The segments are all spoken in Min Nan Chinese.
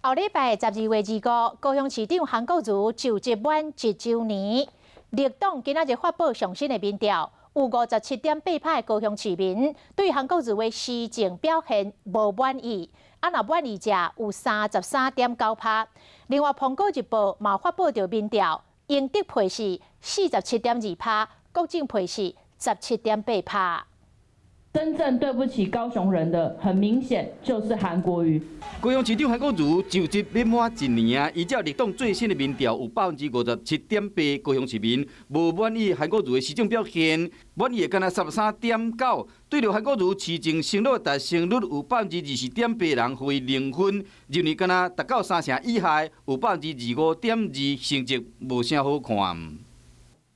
後禮拜12月25，高雄市長韓國瑜就職滿一週年，綠黨今仔日發布上新的民調，有57.8%的高雄市民對韓國瑜的施政表現無滿意，啊若滿意者有33.9%。另外，蘋果日報嘛發布著民調，英德票是47.2%，國政票是17.8%。真正對不起高雄人的，很明顯就是韓國瑜。高雄市長韓國瑜就職欲滿一年啊，依照綠黨最新的民調，有57.8%高雄市民無滿意韓國瑜的施政表現，滿意的干焦33.9。對著韓國瑜市政承諾達成率有24.8人予伊0分，認為干焦達到三成以下，有25.2%成績無啥好看。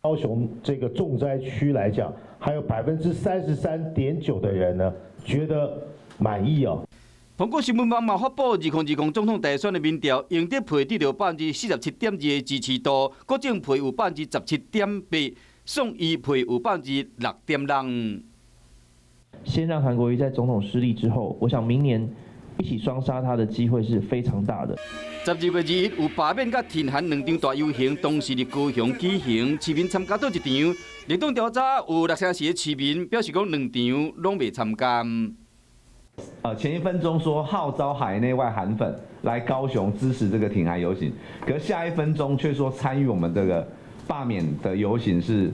高雄這個重災區來講，還有33.9%的人呢，覺得滿意哦。蘋果新聞網嘛發布2020總統大選的民調，英德票得著47.2%的支持度，國政票有17.8%，宋伊票有6.6%。先讓韓國瑜在總統失利之後，我想明年一起雙殺他的機會是非常大的。12月21有罷免佮挺韓兩場大遊行，同時佇高雄舉行，市民參加佗一場？綠黨調查有六成四的市民表示講兩場攏袂參加。前一分鐘說號召海內外韓粉來高雄支持這個挺韓遊行，可下一分鐘卻說參與我們這個罷免的遊行是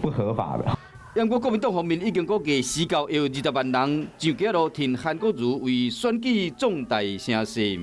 不合法的。不過國民黨方面已經估計10到20萬人上街路挺韓國瑜，為選舉壯大聲勢。